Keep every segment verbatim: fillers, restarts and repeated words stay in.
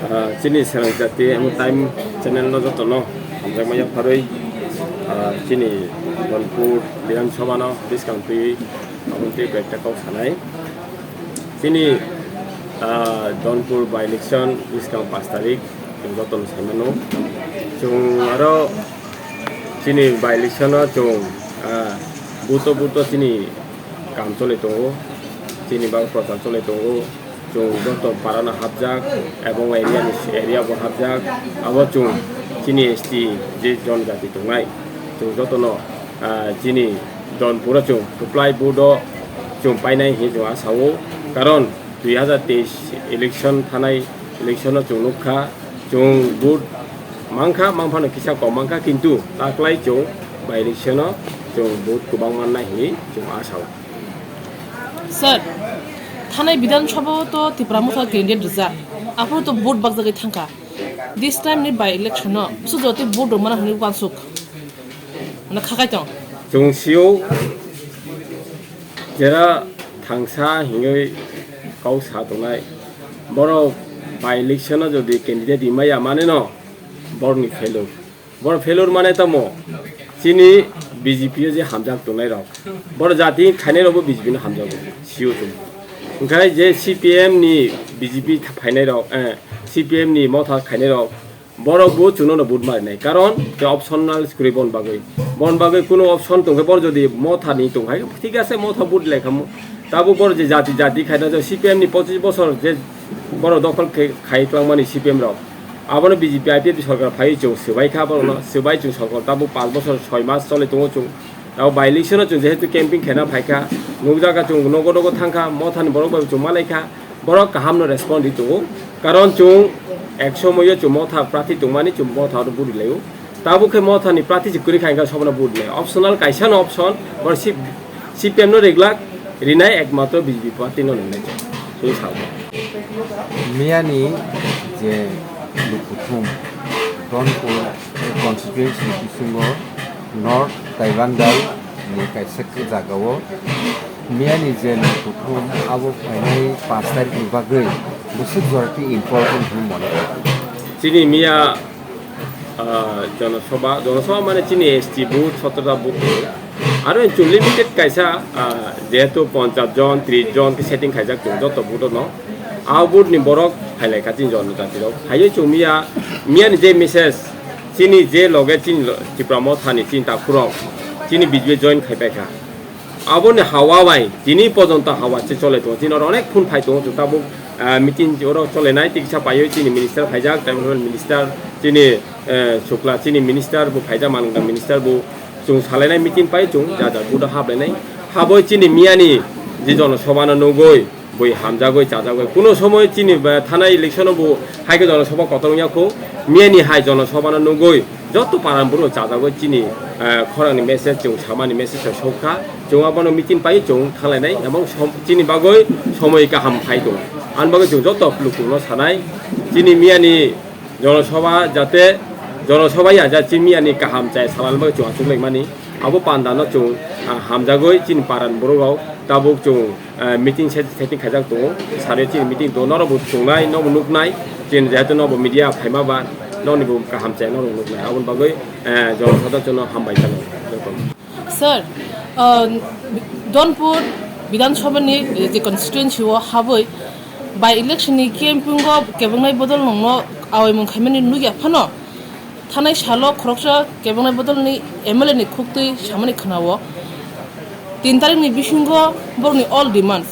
Ah, chini Serang Jati emo Time channel no joto no hamjakma yapharwi, ah, chini Donpur Bidhan Sabha no bwskang twi aboni twi koi ekta kok sanai. Chini, ah, Donpur by election bwskang pash tarik chwng joto no sai mano. Chwng aro chini by election no chwng, ah, buto buto chini kam choli tongo, chini bagwi prochar choli tongo. Chwng joto parano hapjak, ebong area ni, area bo hapjak, abo chwng chini S T je jonjati tongnai, chwng jotono, ah, chini Donpuro chwng kwplai vote o chwng painai hinwi chwng asao, karon dui hazar teis election thanai election o chwng nukha, chwng vote mankha, mangphano kisa kom mankha, kintu taklai chwng by election o chwng vote kwbang mannai hinwi chwng asao. Sir, thanai Bidhan Sabha o to Tipra Motha candidate rijak, aphuru to vote bak jagwi thangkha. This time ni by election no bwswk jotwi vote rwmana hwnwi uansuk, mane khakai tong. Chwng sio jera thangsa hingwi kok sa tongnai, borok by election o jodi candidate rimaya mane no borokni failure. Borok failure mane tamo? Chini B J P o je hamjak tongnai rok, borok jati khainai rokbo B J P no hamjago, sio chwng. Hwnkhe je C P M ni B J P phainai rok, eh, C P M ni Motha khainai rok, borok bo chwngno no vote marinai. Karon te optional kwrwi bon bagwi. Bon bagwi kuno option tongkhe borok jodi Motha ni tongkhai, thik ase, Motha vote lai khamu. Tabuk borok je jati jati khaina je C P M ni pochis bosor je borok dokhol khe khai twlangmani C P M rok. Abono B J P I P F T sorkar phaiwi chwng swbai kha borokno, swbai chwng sorkar tabuk panch bosor soi mas choli tongo chwng. Abo by election o chwng jehetu camping khaina phaikha, nukjakha chwng nogo nogo thangkha, Mothani borok bai chwng malaikha, borok kahamno respond ri tongo. Karon chwng ek somoio chwng Motha prathi tongmani chwng Motha oro budi laio. Tabuk khe Mothani prathi se kwrwi kha hwnkhe sobono budi lai. Optional kaisa no option, borok si C P M no riglak rinai ekmatro B J P party no rinai chwng sao. Miyani je lukuthum Donpur constituency bisingo North Taibandal ni kaisa jagao miyani je lukuthum abo phainai panch tarikh ni bagwi bwswk jorati important hwnwi mone kha. Chini miya ah, jonosabha, jonosabha mane chini S T booth, sotrota booth tongo. Aro chwng limited kaisa, ah, jehetu ponchas jon, tris jon khe setting khaijak chwng joto booth no. A booth ni borok phailai kha chini jonojati rok. Phaiwi chwng miya, miya ni je message, chini je loge chini lo-, Tipra Motha ni chini takhurok, chini B J P join khaipai kha. Aboni hawa bai tini pojonto hawa se chole tongo. Chini oro onek phone phai tongo, chwng tabuk, ah, meeting oro chole nai, tiksa paiwi chini minister phaijak, tribal minister, chini, eh, Chukla chini minister bo phaijak, Manwngda minister bo chwng salainai meeting pai chwng ja ja budo haplainai. Haboi chini miyani je jonosabha no nugui, bui hamjagwi chajagwi. Kuno somoi chini, eh, thana election o bo hai khe jonosabha kotor wngya kho. Miyani hai jonosabha no nugui joto paran buro chajagwi chini, eh, khorang ni message chwng samani message rok sokha. Chwng abono meeting pai chwng thanglainai emang som-, chini bagwi somoi kaham phai tongo. Ani bagwi chwng joto lukurokno sanai chini miyani jonosabha jate jonosabha ya ja chini miyani kaham chai salani bagwi chwng achuk lai mani. Abo panda no chwng, ah, hamjagwi chini paran borok rok tabuk chwng ah, meeting set-, setting khaijak tongo, sari chini meeting tongo, norok bo chungnai, norok bo nuknai, chini jehetu norok bo media phaima ba, norok ni bo kaham chaya norok nuknai, aboni bagwi, eh, joto jotono hambai kha joto. Sir, uh, Donpur Bidhan Sabha ni je constituency o habwi by election ni camping o kebongnai bodol nongno awaimung khaimani nukya phano, thanai salo khoroksa kebongnai bodolni M L A ni khuktwi samani khwnao, tin tarikni bisingo borokni all demands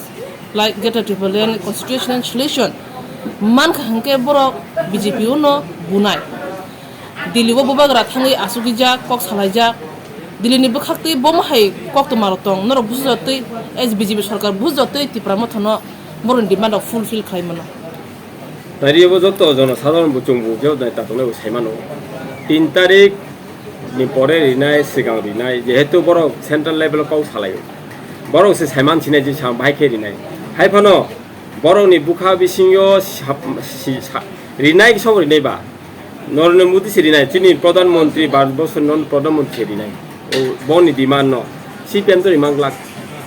like Greater Tipraland constitutional solution mankha hwnkhe borok B J P o no bunai. Delhi o bubagra thangwi asugijak, kok salaijak. Delhi ni bwkhaktwi bomo hai koktwmarok tong, norok bujotwi, as B J P sorkar bujotwi Tipra Mothano borokni demand rok fulfill khlai mano. Tari bo joto jono sadharon bo chwng bo je dai tatok nai bo sai mano. Tin tarik ni pore rinai, swkang rinai, jehetu borok central level o kok salai o. Borok se saiman sinai je sam bahai khe rinai. Hai phano borok ni bwkha bisingo sap-, si-, sa-, rinai khe sobo rinai ba. Narendra Modi se rinai, chini Pradhan Mantri, Bharat Borso ni Pradhan Mantri se rinai. O, boni demand no. C P M to rimang glak.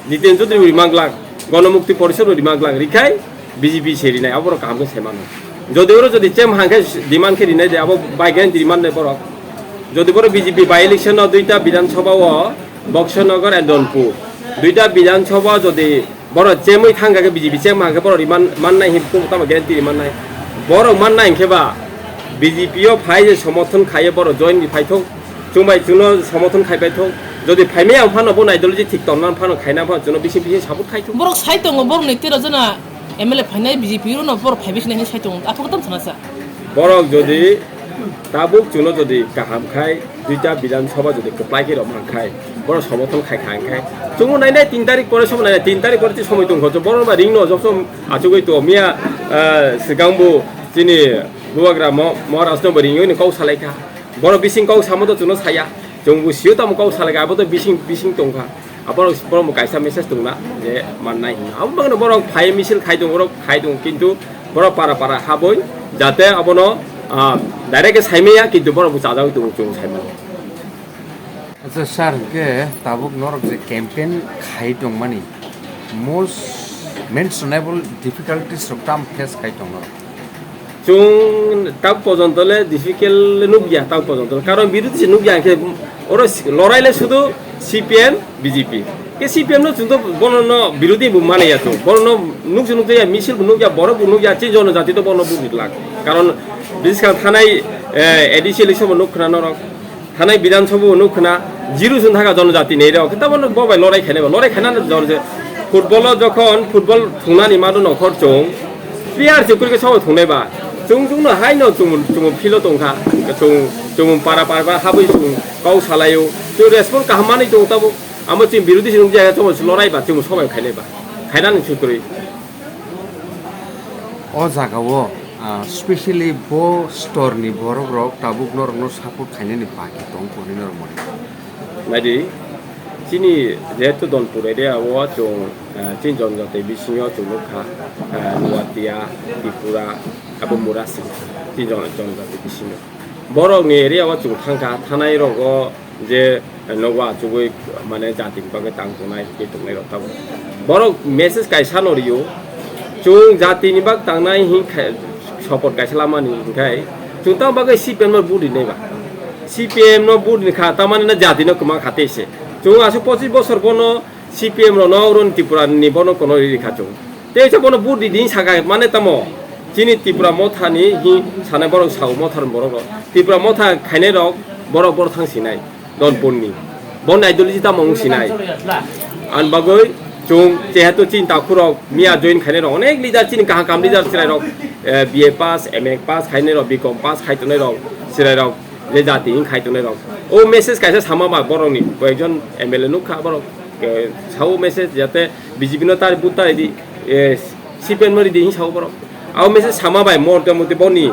Jiten Chaudhary rimang glak. Ganamukti Porishad rimang glak. Rikhai B J P se rinai. Aboro kaham khe sai mano. Jodi oro jodi chem hangkhe demand khe rinai de, abo bai guarantee demand nai borok. Jodi borok B J P by election no duita Bidhan Sabha o, Boxer Nagar and Donpur, duita Bidhan Sabha jodi borok chemwi thangkha khe, B J P chem hangkhe borok riman mannai hin tamo guarantee rimannai. Borok mannai hinkhe ba B J P o phai je somorthon khaiye borok join ni phaithok, chwng bai chwngno somorthon khai paithok. Jodi phaimaya phano bo ideology thik tongna phano khaina phano chwngno bising bising support khaithok. Borok sai tongo, borok ni tero jona M L A phainai B J P rokno borok phaibai sinai hinwi sai tongo. Aphuru tamo sana sa. Borok jodi tabuk chwngno jodi kaham khai, duita Bidhan Sabha jodi kwplai khe rok man khai, borok somorthon khai kha khai. Chwngno nainai tin tarik pore somoi nainai, tin tarik pore ti somoi tongkho. Borok ba ringno joksom achugwi to miya, ah, swkang bo chini bubagra mo-, Maharaj no bo ringwi ni kok salai kha. Borok bising kok samo to chwngno saya. Chwng bo sio tamo kok salai kha, abo to bising, bising tongkha. Aborok borok bo kaisa message tongna je mannai hinwi. Abo bagwino borok phai misil khai tongo, borok khai tongo, kintu borok para para habwi jate abono, ah, direct khe saimaya, kintu borok bo chajagwi tongo chwng saimano. Acha sir, hwnkhe tabuk norok je campaign khai tongmani most mentionable difficulties rok tam face khai tong norok? Chwng tak pojonto le difficult le nukya, tak pojonto le. Karon birodhi se nukya, hwnkhe oro si-, lorai le sudu C P M, B J P. Ke C P M no chwng to bono no birodhi bo manaya chwng. Bono no nukse nukjaya, misil bo nukya, borok bo nukya, chini jonojati to bono bo rilak. Karon biskang thanai, eh, A D C election bo nuk khna norok. Thanai Bidhan Sabha o nuk khna, zero chwng thangkha jonojati ni area o, khe tabano bo bai lorai khainai ba, lorai khainani jor je football o jokhon football thungnani mano nokhor chwng, player se kwrwi khe sobo thungnai ba, chwng chwngno haino chwng chwng field o tongkha, chwng chwng para para ba habwi chwng kok salaio, chwng respond kaham manwi tongo tabuk, amo chwng birodhi se nukjaya chwng lorai ba chwng sobai khainai ba, khainani se kwrwi. O jaga o, ah, specially bo store ni borok rok tabuk norok no support khainani baki tong kori norok mani. Naidi, chini jehetu Donpur area o chwng, ah, chini jonjati bisingo chwng nukha, ah, Nuatia, Tripura, abo Murasing, chini jon-, jonjati bisingo. Borok ni area o chwng thangkha, thanai rogo je nogo achugwi mane jati ni bagwi tang tongnai, tei tongnai rok tabuk. Borok message kaisa no rio, chwng jati ni bak tangnai hin kha-, support kaisa lamani hinkhai, chwng tamo bagwi C P M no vote rinai ba. C P M no vote rinkha, tamani no jati no kwma kha tei se. Chwng aswk pochis bosor bono C P M rokno oro ni Tripura ni bono kono ri rikha chwng. Tei se bono vote ridi saka mane tamo chini Tripura Motha ni hi sanai borok sao Motha ni borok rok. Tripura Motha khainai rok borok borok thang sinai Donpur ni. Bono ideology tamo wng sinai. An bagwi chwng jehetu chini takhuk rok miya join khainai rok onek leader chini kaham kaham leader chwrai rok, eh, B A pass, M A pass khainai rok, B Com pass khai tongnai rok chwrai rok. Je jati hwn khai tongnai rok. O message kaisa sama ba borok ni, koyekjon M L A nukha borok, eh, sao message jate B J P no tari vote tari di, eh, C P M no ridi hwn sao borok. Abo message sama bai morte morte boni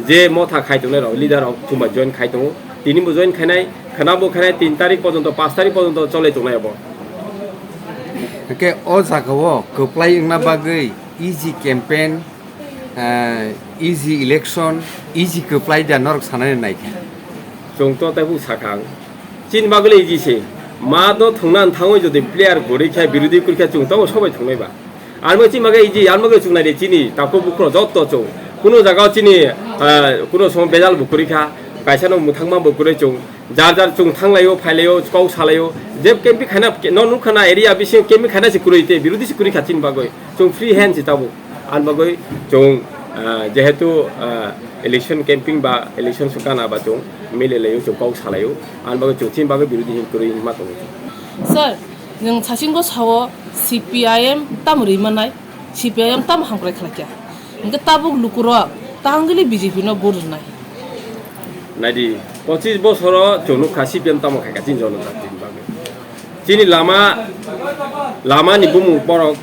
je Motha khai tongnai rok, leader rok chuma join khai tongo. Tini bo join khainai, khana bo khainai tin tarik porjonto, panch tarik porjonto cholai tongnai abo. Hwnkhe o jaga o kwplai wngna bagwi easy campaign, eh, easy election, easy kwplai da norok sanani naikha. Chwng to tei buk sakha ang. Chini bagwi le easy se. Ma do thwngna thangwi jodi player gori khe birodhi kori khe chwng to sobai thwngnai ba. Armo chini bagwi easy, armo bagwi chwng nai de chini takhuk bukhuk rok jotto chwng. Kuno jaga o chini, eh, kuno song bejal bo kori kha, kaisa no mwthangma bo kori chwng. Jar jar chwng thanglaio, phailaio, kok salaio. Je camping khaina no nukha na area bisingo camping khaina se kwrwi tei birodhi se kwrwi kha chini bagwi. Chwng free hand se tabuk. Ani bagwi chwng, ah, jehetu, ah, election camping ba election swkana ba chwng milelaio, chwng kok salaio. Ani bagwi chwng chini bagwi birodhi hin kwrwi wngma tongo. Sir, nwng sasingko sao C P I M tamo rwi mannai? C P I M tamo hamkrai khlai kha? Hwnkhe tabuk lukurok tangwili B J P no vote rwnai. Naidi, pochis bosoro chwng nukha C P M tamo khaikha chini jonojatini bagwi. Chini lama, lama ni bumung borok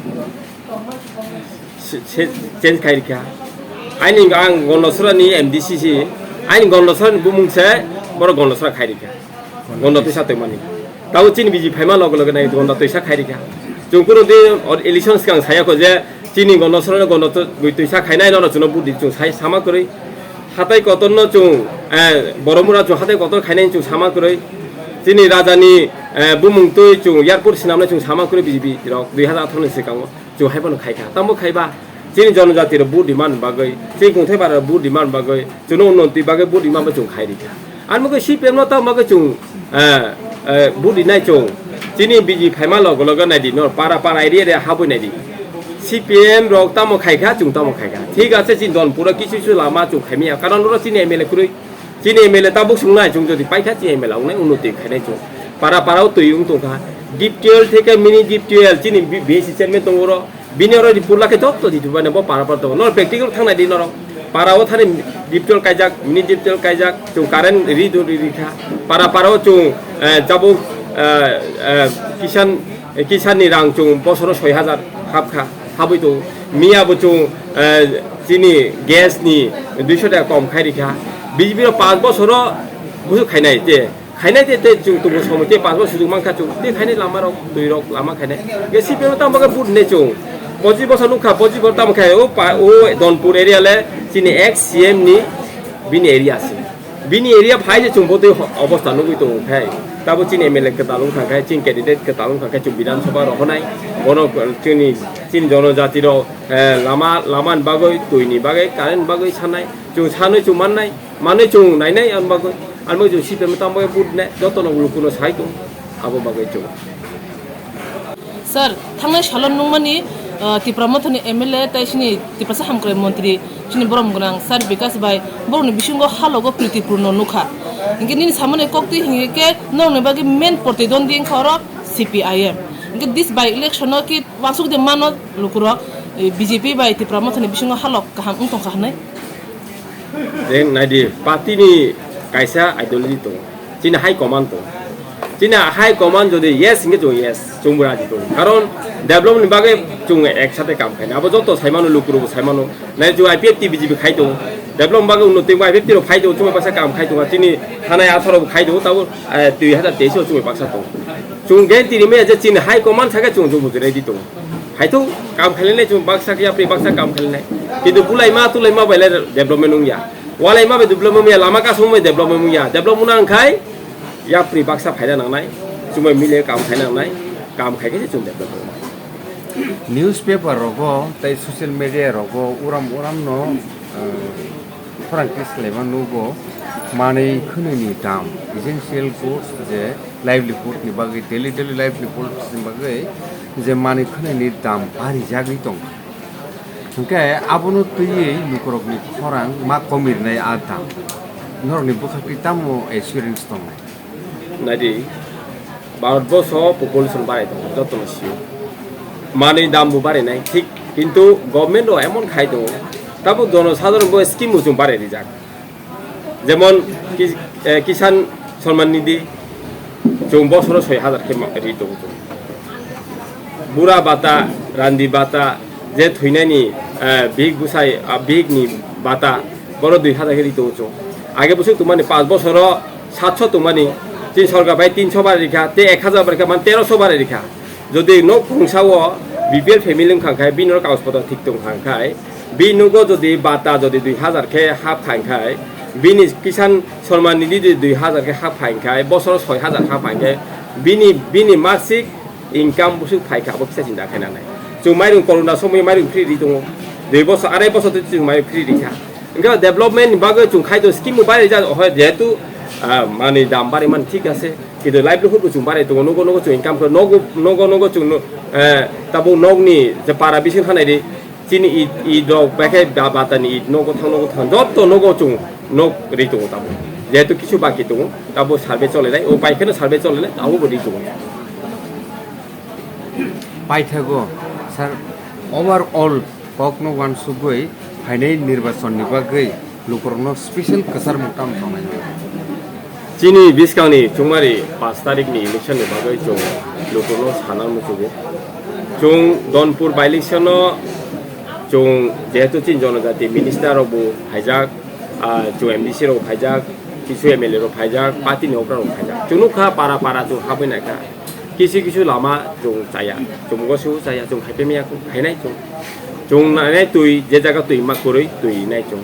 se, se, change khai rikha. Aini ang Gondasora ni M D C si, aini Gondasora ni bumung se borok Gondasora khai rikha. Gonda twisa tongmani. Tabo chini B J P phaima loge loge nai gonda twisa khai rikha. Chwng kuno di election swkang saya kho je chini Gonda soro Gonda twi-, twisa khainai nono chwngno budi chwng sai sama kwrwi. Hatai kotorno chwng, eh, Boromura chwng hatai kotor khainai chwng sama kwrwi. Chini rajani, eh, bumung twi chwng airport swnamnai chwng sama kwrwi B J P rok dui hazar atharo ni swkango. Chwng hai phano khai kha. Tamo khai ba? Chini jonojati rok vote demand bagwi, chini kungthai para rok vote demand bagwi, chwngno unnoti bagwi vote demand bo chwng khai rikha. Ang bo khe C P M no tamo khe chwng, eh, eh, vote rinai chwng. Chini B J P phaima logo logo nai di, no para para area area habwi nai di. C P M rok tamo khai kha, chwng tamo khai kha. Thik ase, chini Donpuro kisu kisu lama chwng khai manya. Karon oro chini M L A kwrwi. Chini M L A tabuk swng nai chwng, jodi paikha chini M L A wngnai, unnoti khainai chwng. Para para o twi wng tongkha. Deep twelve theke mini deep twelve chini B-, B S C chairman tongo oro. Bini oro report lakhe joto di thubani bo para para tongo. Nor practical thangnai di norok. Para o thani deep twelve kaijak, mini deep twelve kaijak, chwng current ri do ri ri kha. Para para o chwng, eh, jabuk, eh, eh, kisan, kisan ni rang chwng bosoro soi hajar hap kha. Habwi tongo. Miya bo chwng, eh, chini gas ni duiso taka kom khai rikha. B J P rok panch bosoro busu khainai te. Khainai te, te chwng tongmung somoi te panch bosor sujuk mankha chwng. Te khainai lama rok, twi rok lama khainai. Ge C P M tamo khe vote ne chwng. Pochis bosor nukha, pochis bosor tamo khai o pa, o Donpur area le chini ex C M ni bini area se. Bini area phai je chwng bo twi ho-, obostha nugwi tongo khai. Tabo chini M L A kwtal wngkha khai, chini candidate kwtal wngkha khai, chwng Bidhan Sabha rohonai. Bono chini, chini jonojati rok, eh, lama, lama ni bagwi, twi ni bagwi, current ni bagwi sanai. Chwng sanwi chwng mannai, manwi chwng nainai, ang bagwi, ang bagwi chwng C P M tamo bagwi vote nai, joto no luku no sai tong, abo bagwi chwng. Sir, thangnai salo nungmani, ah, Tipra Mothani M L A tai chini Tiprasa Hamkrai Montri chini borom gwnang Sir Bikash bai borokni bisingo halogo priti purno nukha. Hinkhe nini samani koktwi hinkhe norokni bagwi main protidwandi wngkha oro C P I M. Hinkhe this by election o ki wansuk de mano lukurok, eh, B J P bai Tipra Mothani bisingo halok kaham wng tongkha hinwi. Jeng naidi, party ni kaisa ideology tongo. Chini high command tongo. Chini high command jodi yes hinke chwng yes, chwngbo raji tongo. Karon development ni bagwi chwng ek sate kam khaina. Abo joto saimano, lukurokbo saimano. Nai chwng I P F T B J P khai tongo. Development bagwi unnoti I P F T rok khai tongo, chwng baksa kam khai tongo. Chini thanai asarokbo khai tongo, tabo, eh, twi hazar teis o chwng baksa tongo. Chwng guarantee rimaya je chini high command saka chwng chwng bujui ready tongo. Haithok kam khainai chwng baksa khe yapri baksa kam khainai. Kintu bulaima tulaima bai le development wngya. Walaima bai development wngya, lama kasung bai development wngya. Development wngna wngkhai yapri baksa phaina nangnai. Chwng bai mile kam khaina nangnai. Kam khai khe chwng development wngnai. Newspaper rogo tei social media rogo uram uram no, eh, khorang khe swlaima nugo, manwi khwnwini dam, essential goods je livelihood ni bagwi, daily daily livelihood ni bagwi je manwi khwnwini dam barijagwi tongkha. Hinkhe abono twiwi lukurokni khorang ma komirnai a dam. Norokni bwkhak twi tamo assurance tongnai? Naidi, Bharat borso population barai tongo, jotono sio. Manwi dam bo barai nai, thik, kintu government rok emon khai tongo, tabo jono sadharon bo scheme bo chwng barai rijak. Jemon ki-, eh, Kisan Samman Nidhi, chwng bosoro soi hazar khe ma-, ri tongo chwng. Bura bata, randi bata, je thwinani, eh, bihik bwsai, ah, bihik ni bata, boro dui hazar khe ri tongo chwng. Age bwswk tongmani panch bosoro satso tongmani, chini sorkar bai tinso barai rikha, tei ek hazar barai rikha, man teroso barai rikha. Jodi nok khungsa o B P L family wngkha khe, bini nok kagoj potro thik tongkha khe, bini nogo jodi bata jodi dui hazar khe hap kha khe, bini Kisan Samman Nidhi jodi dui hazar khe hap kha khe, bosoro soi hazar hap kha khe, bini, bini masik income bwswk phai kha, abo kisa chinta khaina nai. Chwng mairung corona somoi mairung free ri tongo. Dui bosor, arai bosor twi chwng mairung free ri kha. Hwnkhe development ni bagwi chwng khai tongo, scheme bo bai rijak, hoi jehetu, ah, manwi dam barimani thik ase, kintu livelihood bo chwng barai tongo, nogo nogo chwng income khe, nogo, nogo nogo chwng no, eh, tabuk nokni je para bising thanai di, chini it, it rok, bekhe ba-, batani it, nogo thang, nogo thang, joto nogo chwng nok ri tongo tabuk. Jehetu kisu baki tongo, tabuk survey cholainai, o pai kheno survey cholainai, abo bo ri tongo. Paithago, sir, overall kokno uansugwi phainai nirbachonni bagwi lukurokno special kwchar muktam tongnai. Chini bwskangni chwngmari paanch tarikni election ni bagwi chwng lukurokno sana muchugo. Chwng Donpur by-election-o chwng jehetu chini jonojati minister rokbo phaijak, ah, chwng M D C rok phaijak, kisu M L A rok phaijak, party ni okra rok phaijak. Chwng nukha para para chwng habwi naikha. Kisu kisu lama chwng chaya, chwng go su chaya, chwng hai pemya khainai chwng. Chwng nainai twi, je jaga twi ma kwrwi, twi nai chwng.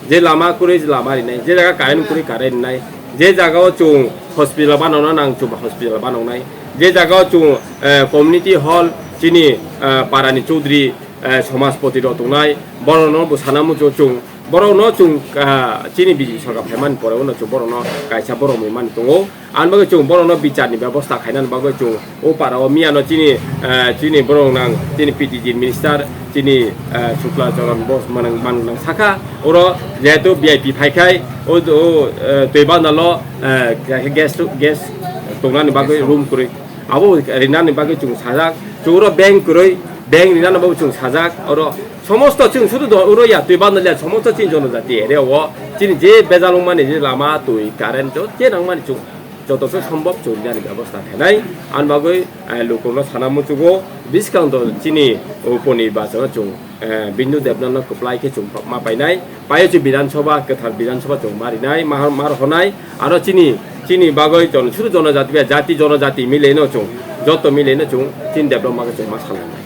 Je lama kwrwi, je lama rinai, je jaga current kwrwi, current rinai, je jaga o chwng hospital banana nang, chwng hospital banangnai, je jaga o chwng, eh, community hall, chini, eh, para ni chaudhary, eh, somaspoti rok tongnai, borokno bo sana muchungo chwng, borokno chwng, ah, chini B J P sorkar phaimani pore uno chwng borokno kaisa borok mani tongo. Ani bagwi chwng borokno bicharni bebosta khainani bagwi chwng o para o miyano chini, eh, chini borok nang chini P T G minister chini, eh, Shukla Charan Bose manang, manang sakha oro jehetu V I P phaikhai o, o, eh, twi bandalo, eh, gas, gas tongnani bagwi room kwrwi. Abo rinani bagwi chwng sajak, chwngno bank kwrwi, bank rinani bagwi chwng sajak, oro somosto chwng sudu do oro ya twi bana le somosto chini jonojati area o chini je bejal wngmani je lama twi current to je nangmani chwng joto se sombhob chwng rinani bebosta khainai. Ani bagwi, eh, lukurokno sana muchungo bwskang do chini uponi bachano chwng, eh, Bindu Debbarmano kwplai khe chwng ma painai. Paio chwng Bidhan Sabha, kwthar Bidhan Sabha chwng ma rinai, ma, ma rohornai. Aro chini, chini bagwi jon-, sudu jonojati bai jati jonojati mileino chwng, joto mileino chwng chini development bagwi chwng ma salnai.